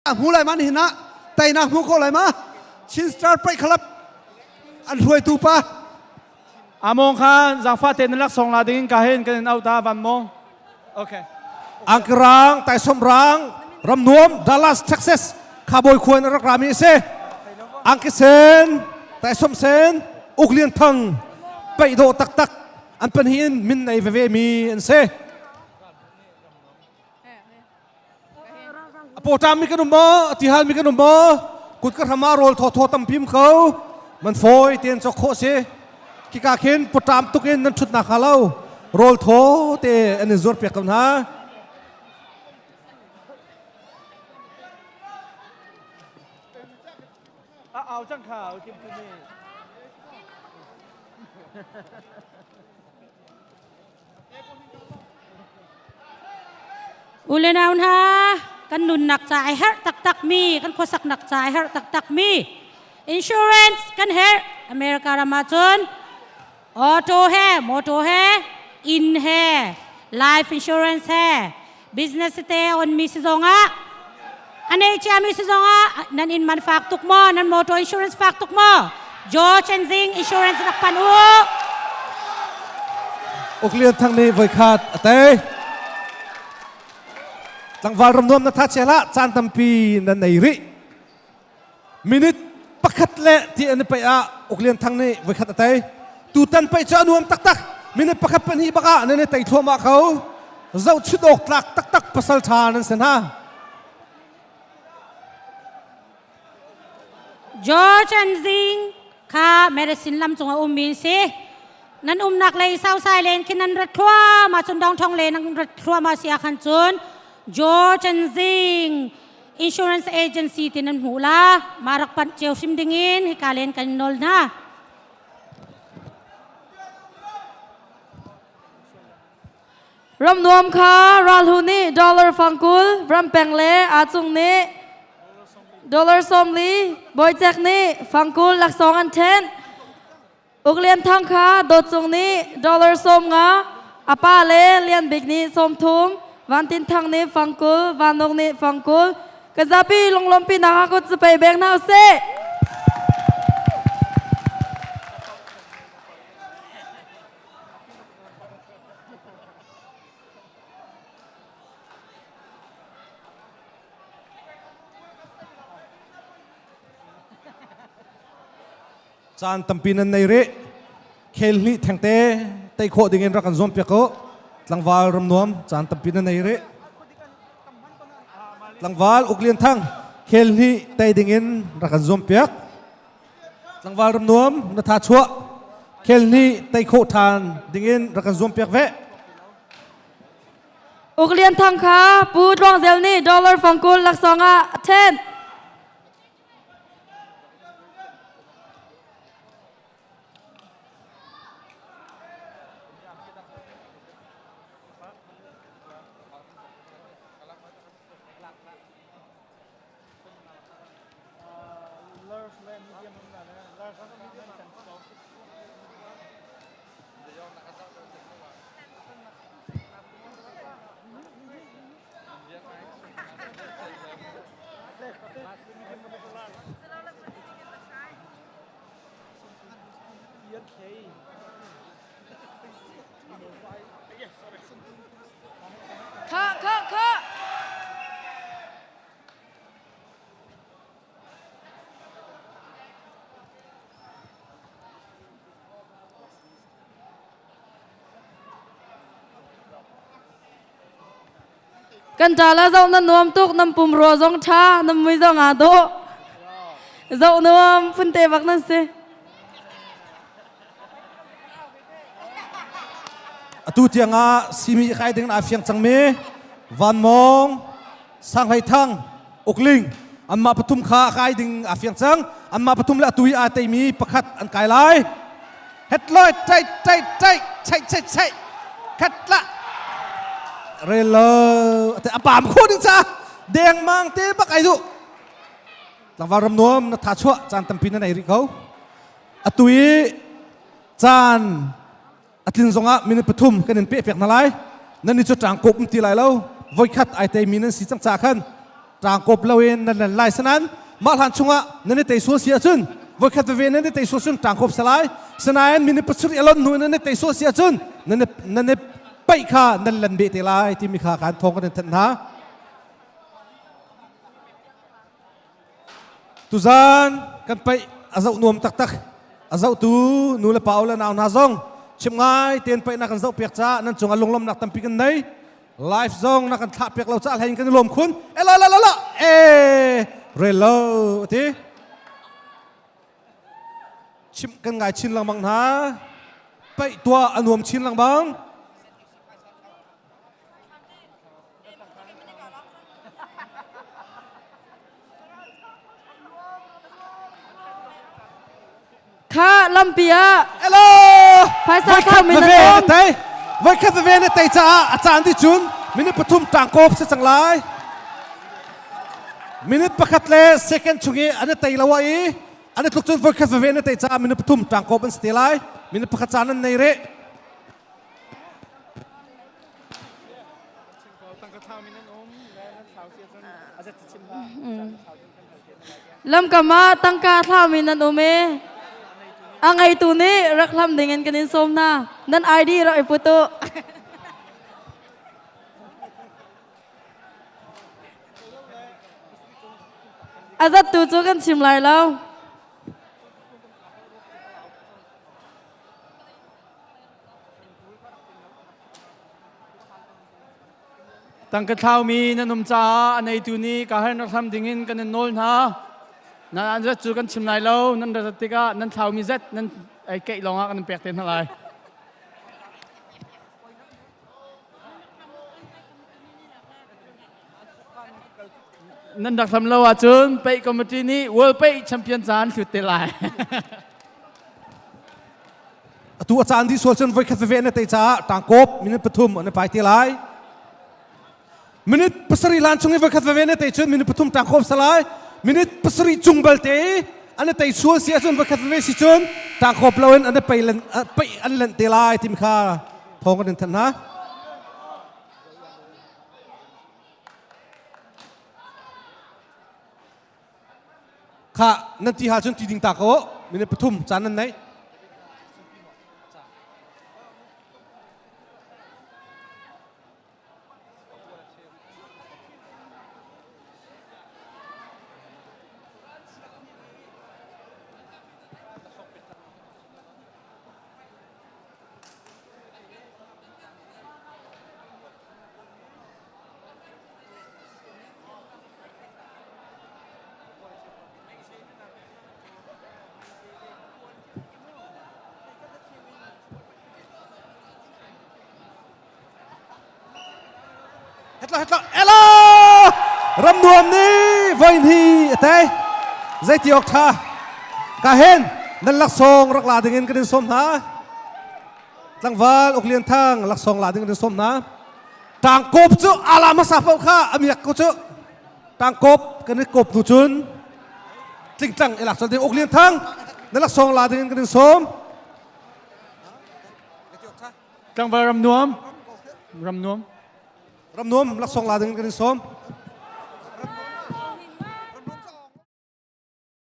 Hmu lai ma nihin ah teinak hmu kho lai ma Chin Star Paih Club an hruaitu pa Among khan zangfa te nan laksawng la ding ka hin kan in out ta van mong. Okay. Angkarang Taisom Rang Ramnuam Dallas Texas Khaboy khuan rak rami se Angkisen Taisom Sen Uklian Thang paih dawh taktak an pan hin min nei veve mi an se. A pawṭam mi kan um maw? A tihal mi kan um maw? Kut ka hram ah rawl thawthaw tampim ko. Man fawi tein cawk khawh si. Khika khin pawṭam tuk in nan ṭhutnak hnga lo. Rawl thaw te an in zuar piak ko hna. A au cang kha kim tu ni. U le nau hna, kan nunnak ca ai herh taktakmi, kan khuasaknak ca ai herh taktakmi insurance kan herh. America ram ahcun auto he, motor he, inn he, life insurance he, business te on mi si zongah anei ciami si zongah nan inn man fak tuk maw nan motor insurance fak tuk maw George and Zing insurance rak pan u Uklian thang nih voikhat a tei tlangval ram nuam na tha chia hlah caan tampi nan nei rih minute pakhat le ti an i paih ah Uklian Thang nih voikhat a tei. Tutan paih cu a nuam taktak. Minute pakhat pahnih bak ah nan i tei thluahmah ko. Zohchut awk tlak taktak pasal ṭha nan si hna. George and Zing kha medicine lam cung a ummi si. Nan umnak lei sausai len khi nan rat thluahmah cun dongthong le nan rat thluahmah si ah khan cun George and Zing Insurance agency ti nan hmuh la mah rak panh cio hrim dingin hika len kan nawl hna. Ram nuam kha ralhu nih dollar fangkul rampeng le acung nih dollar 40 Bawicek nih fangkul laksawng an ṭhen. Uk Lian Thang kha Dawt Cung nih dollar 50, a pa le Lian Bik nih 30, Van Tin Thang nih fangkul, Van Uk nih fangkul. Kan zapi lunglawmhpinak ah kut zapei beng hna usih. Caan tampi nan nei rih. Khel hnih thengte tei khawh dingin rak kan zuam piak u. Tlangval ramnuam caan tampi nan nei rih. Tlangval Uk Lian Thang khel hnih tei dingin rak kan zuam piak. Tlangval ramnuam na tha chuah. Khel hnih tei khawh ṭhan dingin rak kan zuam piak ve. Uk Lian Thang kha Pu Tluang Zel nih dollar fangkul laksawng ah a ṭhen. Kha kha kha. Kan ṭa la zoh nan nuam tuk nan pumrua zong ṭha nan mui zong aa dawh. Zoh nuam phunte bak nan si. Atu tiang ah simi kai ding a fiang cangmi Van Mawng, Sang Hlei Thang, Ukling anmah pathum kha kai ding a fiang cang. Anmah pathum le atu i aa teimi pakhat an kai lai. Het loi tai tai tai chai chai chai khat la rel lo ate a pam kho ding cha deng mang te bak ai du tlangval ram nuam na tha chuah caan tampi na nei rih ko atu i caan a tlin zongah minute pathum kan in peh pek hna lai nan ni cu ṭang kop ti lai lo voikhat ai teimi nan si cang ca khan. Tangkop loin nan lan lai sanan mah hlan chungah nan i tei sual si ahcun voikhat veve nan i tei sual cun tangkop salai sanain minute pasarih alon hnu nan i tei sual si ahcun nan nan i paih kha nan lan beh te lai timi kha kan thawng kan in thanh hna. Tuzan kan paih a zoh nuam taktak. A zohtu nu le pa le nau hna zong chim ngai tein paih na kan zoh piak caah nan cungah lunglawmnak tampi kan nei. Live zong na kan thlah piak lo caah hlei in kan i lawm khun. E la la la la e rel lo ati. Chim kan ngai chin lengmang hna. Paih tuah a nuam chin lengmang. Kha lampi ah Hello! Phaisa Voikhat thau min veve an na um. tei. Voikhat veve na tei caah a caan ti cun minute pathum tangkop si cang lai. Minute pakhat le second chung i an i tei lo ah i an i tluk cun voikhat veve na tei caah minute pathum tangkop an si te lai. Minute pakhat caan an nei rih. Lamkam ah tangka thlaumi nan um i a ngeitu nih rak hlam dingin kan in sawm hna. Nan ID rak i put u. A zattu cu kan chim lai lo. Tangka thlaumi nan um caah a neitu nih ka har rak hlam dingin kan in nawl hna. Nan an zat cu kan chim lai lo. Nan rat tikah nan thlaumi zat nan ei keih lawngah kan in pek te hna lai. Nan rak hlam lo ahcun peih committee nih World Peih Champion caan hlut te lai. Atu a caan dih sual cun voikhat veve na tei caah tangkop minute pathum an pai te lai. Minute pasarih lan chung i voikhat veve na tei cun minute pathum tangkop salai. Minute pasarih cung balte i an tei sual si ahcun voikhat veve si cun tangkop loin an pei len pei an lenh te lai timi kha thawng kan in thanh hna. Kha nan ti ha cun ti ding ta ko minute pathum caan nan nei. Hetla hetla elo ram nuam ni voin hi ate zeiti ok tha ka hen nan laksawng rak la ding in kan in som hna tlangval uklian thang laksawng la ding in som hna tangkop cu ala hmasa paoh kha amiak ko cu tangkop kan i kop hnu cun tlingtlang i lak col ding uklian thang na laksawng la ding in kan in sawm Tlangval ram nuam ram nuam ram nuam laksawng la ding in kan in sawm.